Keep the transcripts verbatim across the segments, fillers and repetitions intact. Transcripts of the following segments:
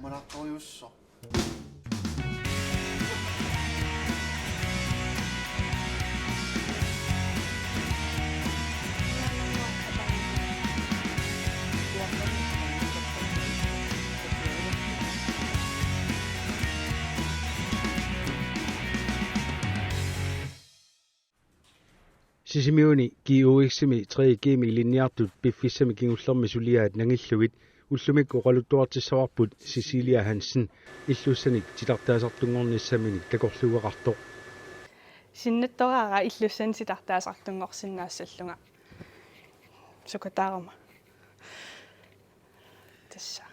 Manartorujussuaq. Sisimiuni G U X-imi tre G-mi ilinniartut piffissami kingullermi suliaat nangillugit ullumikkut oqaluttuartissavarput Cecilia Hansen illussanik titartaasartunngornissaminik takorluugeqartoq. Sinnattoraara illussanik titartaasartunngorsinnaassallunga. Sukataaruma. Tassa.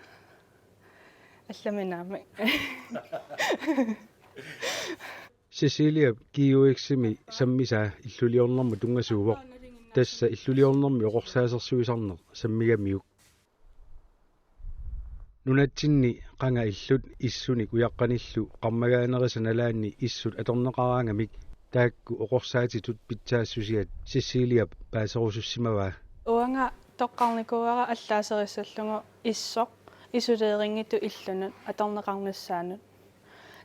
Allaminaami. Ceciliap G U X-imi sammisaa illuliornermut tunngasuuvoq. Tassa illuliornermi oqorsaasersuisarneq sammigamiuk. Nunatsinni qanga illut issunik ujaqqanillu qarmagaanerisa nalaanni issut atorneqaraangamik taakku oqorsaatitut pitsaassusiat Ceciliap paaserusussimavaa. Uanga toqqarnikuuara allaaserissallugu issoq isoleringitut illunut atorneqarnissaanut.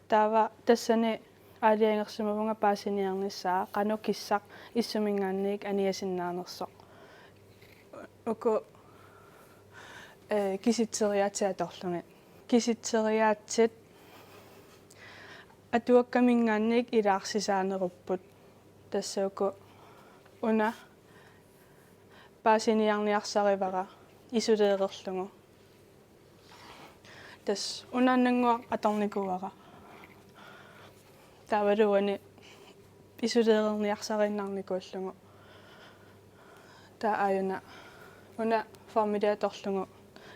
Taava tassani aalajangersimavunga paasiniarnissaa qanoq kissaq issuminngaanniit aniasinnaanersoq. Uku, eh, kisitseriaatsit atorlugit. Kisitseriaatsit atuakkaminngaanniit ilaarsisaanerupput. Tassa uku una paasiniarniarsarivara isolererlugu. Tassa unaannannguaq atornikuuara. Taavalu uani isolererniarsariinnarnikuullugu. Taava aajuna una formili atorlugu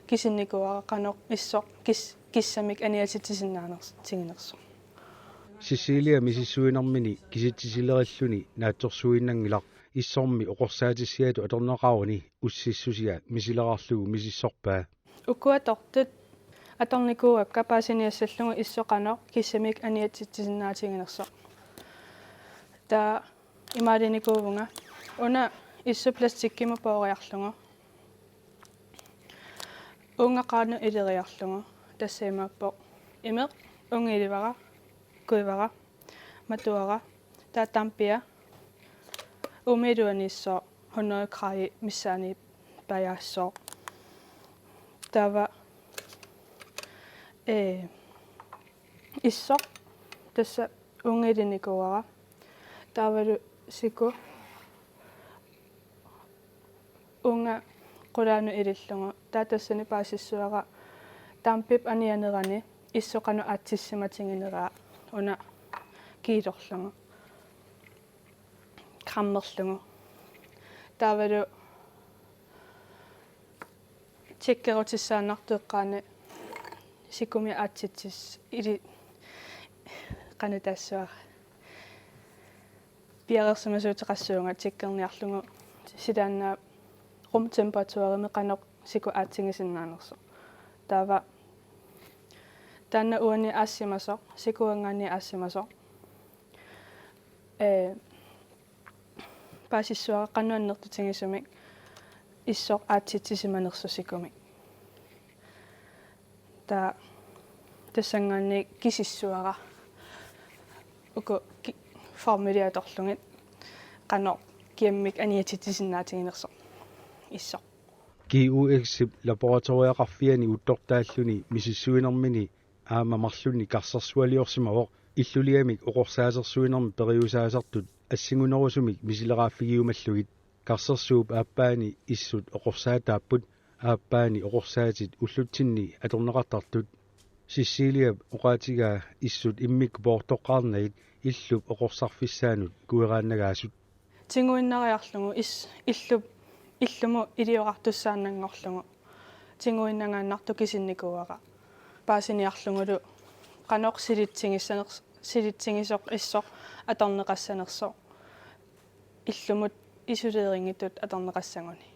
kisinnikuuara qanoq issoq kis-, kissamik aniatitsisinnaanersoq tiginersoq. Cecilia misissuinermini kisitsisilerilluni naatsorsuinnanngilaq issormi oqorsaatissiatut atorneqaruni ussissusia misilerarlugu misissorpaa. Ukua atortut atornikuuakka paasiniassallugu issoq qanoq kissamik aniatitsisinnaatiginersoq. Taava imaalinikuuvunga una issoq plastikkimut pooriarlugu. Uunga qaanut ileriarlugu. Tassa imaappoq. Imeq uunga ilivara, kuivara, matuara, taava dampia uuma iluani issoq hundrede grader missaani pajaassoq. Taava, eh, issoq tassa uunga ilinikuuara. Taavalu siku uunga qulaanut ilillugu. Taava tassani paasissuara dampip anianerani issoq qanoq aatsissimatigineraa una kiilorlugu. Grammerlugu. Taavalu tjekkerutissaannartoq eqqaani sikumi aatsitsis ili qanoq taassavara. Piareersimasuuteqassuunga tjekkerniarlugu silaannaa rumtemperaturimi qanoq siku aatsigisinnaanersoq. Taava taanna uani aassimasoq, sikuanngaanniit aassimasoq. Ee, paasissuara qanoq annertutigisumik issoq aatsitsisimanersoq sikumik. Taava tassanngaanniit kisissuara uku ki-, formili atorlugit qanoq kiammik aniatitsisinnaatiginersoq issoq. G U X-ip laboratoriaqarfiani uuttortaalluni misissuinermini aamma marlunnik karsersualiorsimavoq illuliamik oqorsaasersuinermi periusaasartut assingunerusumik misileraaffigiumallugit. Karsersuup aappaani issut oqorsaataapput, aappaani oqorsaatit ullutsinni atorneqartartut. Ceciliap oqaatigaa issut immikkut poortoqqaarnagit illup oqorsarfissaanut kueraannagaasut. Tiguinnariarlugu is-, illup, illumut iliorartussaannanngorlugu. Tiguinnangaannartoq kisinnikuuara. Paasiniarlugulu qanoq silitsigissaner-, silitsigisoq issoq atorneqassanersoq. Illumut isoleringitut atorneqassaguni.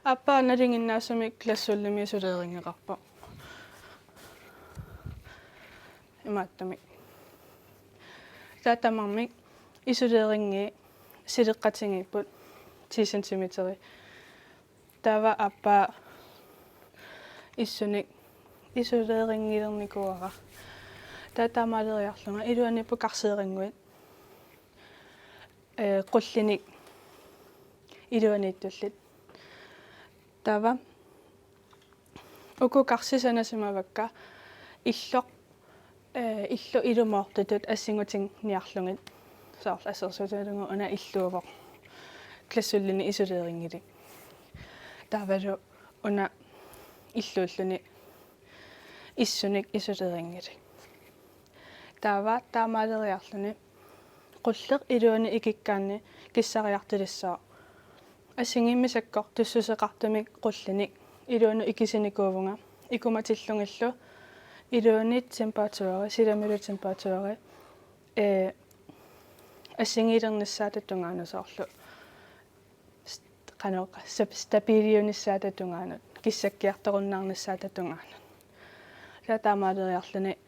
Aappaa nalinginnaasumik glassullimi isoleringeqarpoq. Imaattumik. Taava tamarmik isoleringi sileqqatigiipput ti centimeteri. Taava aappaa issunik Isoleeringilernikuuara. Taava taamaaleriarlunga iluaniipput karseerannguit, ee, qullinik iluaniittullit. Taava uku karsisanasimavakka illoq, ee, illu ilumoortutut assingutinniarlugit. Soorlu assersuutigalugu una illuuvoq. Glasullini isoleeringilik. Taavalu una illuulluni issunik isoleeringilik. Taava taamaaleriarluni qulleq iluani ikikkaanni kissariartulissaaq. Assigiimmik sakkortussuseqartumik qullinik iluanut ikisinikuuvunga. Ikumatillugillu iluani temperaturi, silamilu temperaturi, ee, assigiilernissaata tungaanut soorlu st-, qanoq, stab-, stabiliunissaata tungaanut, kissakkiartorunnaarnissaata tungaanut. Taava taamaaleriarluni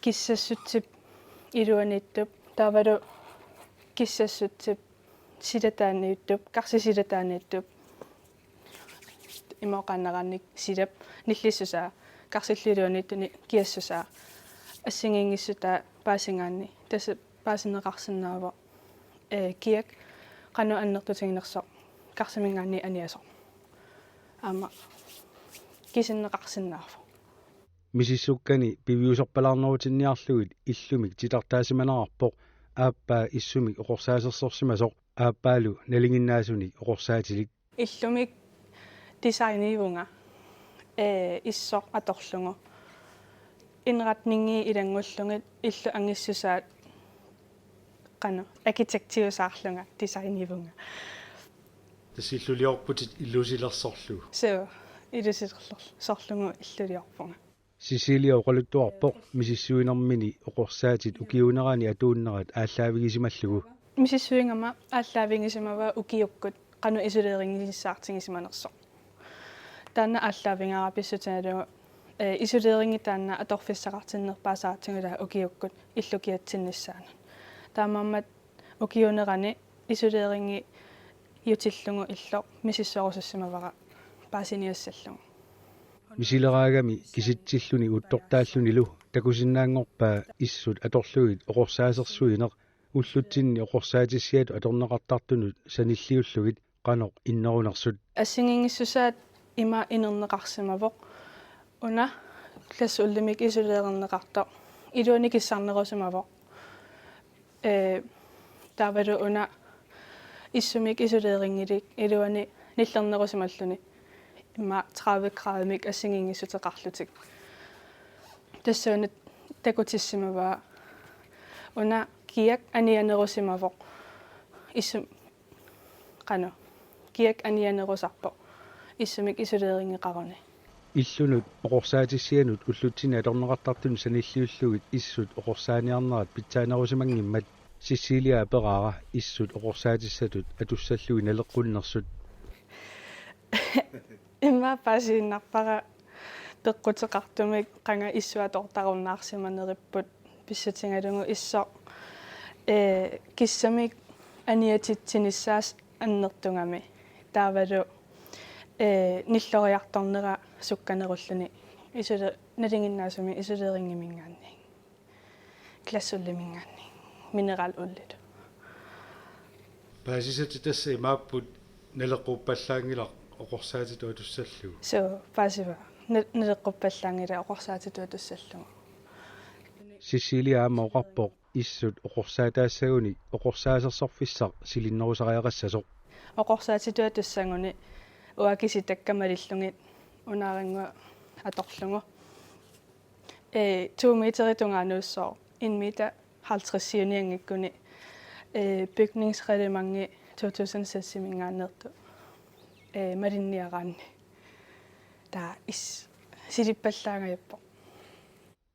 kissassutsip iluaniittup, taavalu kissassutsip silataaniittup, karsisilataaniittup, ima oqaannaraanni silap nillissusaa, karsillu iluaniittuni kiassusaa, assigiinngissutaa paasigaanni, tassa paasineqarsinnaavoq, ee, kiak qanoq annertutiginersoq karsiminngaanniit aniasoq. Aamma kisinneqarsinnaavoq. Misissukkani piviusorpalaarnerutinniarlugit illumik titartaasimanerarpoq aappaa issumik oqorsaasersorsimasoq aappaalu nalinginnaasunik oqorsaatilik. Illumik designivunga, ee, issoq atorlugu. Indretningii ilanngullugit illup angissusaat qanoq, arkitektiliusaarlunga designivunga. Tassa illuliorputit ilusilersorlugu. Suu, ilusilersorlugu illuliorpunga. Cecilia oqaluttuarpoq misissuinermini oqorsaatit ukiuunerani atuunnerat aallaavigisimallugu. Misissuigama aallaavigisimavaa ukiukkut qanoq isoleeringisaartigisimanersoq. Taanna aallaavigaara pissutigalugu, ee, isoleeringi taanna atorfissaqartinnerpaasaratsigu ilaa ukiukkut illup kiatsinnissaanut. Taamaammat ukiuunerani isoleeringiutillugu illoq misissorusussimavara paasiniassallugu. Misileraagami kisitsilluni uuttortaallunilu takusinnaanngorpaa issut atorlugit oqorsaasersuineq ullutsinni oqorsaatissiatut atorneqartartunut sanilliullugit qanoq innerunersut. Assigiinngissusaat ima inerneqarsimavoq. Una glasullimik isoleerneqartoq iluani kissarnerusimavoq. Ee, taavalu una issumik isoleeringilik iluani nillernerusimalluni. Ima tredive gradimik assigiinngissuteqarlutik. Tassuuna takutissimavaa. Una kiak anianerusimavoq. Issum-, qanoq, kiak anianerusarpoq issumik isoleeringeqaruni. Illunut oqorsaatissianut ullutsinni atorneqartartunut sanilliullugit issut oqorsaaniarnerat pitsaanerusimanngimmat Cecilia aperaara issut oqorsaatissatut atussallugit naleqqunnersut. Immaqa paasiinnarpara peqquteqartumik qanga issut atortarunnaarsimaneripput pissutigalugu issoq, ee, kissamik aniatitsinissaat annertugami. Taavalu, ee, nilloriartornera sukkanerulluni isole-, nalinginnaasumik isoleeringiminngaanniit. Glasuliminngaanniit. Mineralullilu. Paasisatit tassa imaapput naleqquppallaanngilaq oqorsaatitut atussallugu. Suu, paasiva. Na-, naleqquppallaanngilaq oqorsaatitut atussallugu. Cecilia aamma oqarpoq issut oqorsaataassagunik oqorsaasersorfissaq silinnerusariaqassasoq. Oqorsaatitut atussaguni uanga kisitakka malillugit unaarannguaq atorlugu. Ee, to meterit tungaanut, en meter halvtreds siunianngikkuni, ee, bygningsreglementi to tusind seks-iminngaanneersoq, ee, malinniaraanni. Taava is-, silippallaangajappoq.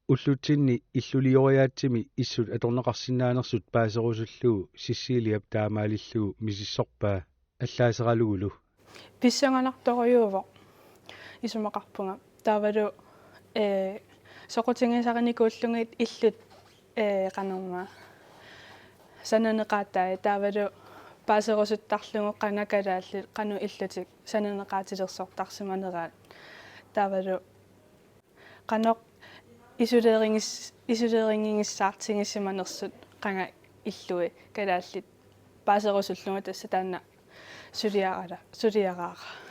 Ullutsinni illulioriaatsimi issut atorneqarsinnaanersut paaserusullugu Ceciliap taamaalillugu misissorpaa allaaseralugulu. Pissanganartorujuuvoq isumaqarpunga. Taavalu, ee, soqutigisarinikuullugit illut, ee, qanormaa sananeqaatai. Taavalu paaserusuttarlugu qanga kalaallit qanoq illutik sananeqaatilersortarsimaneraat. Taavalu qanoq isoleerigis-, isoleerigigissaartigisimanersut qanga illui kalaallit paaserusullunga tassa taanna suliarala-, suliaraara.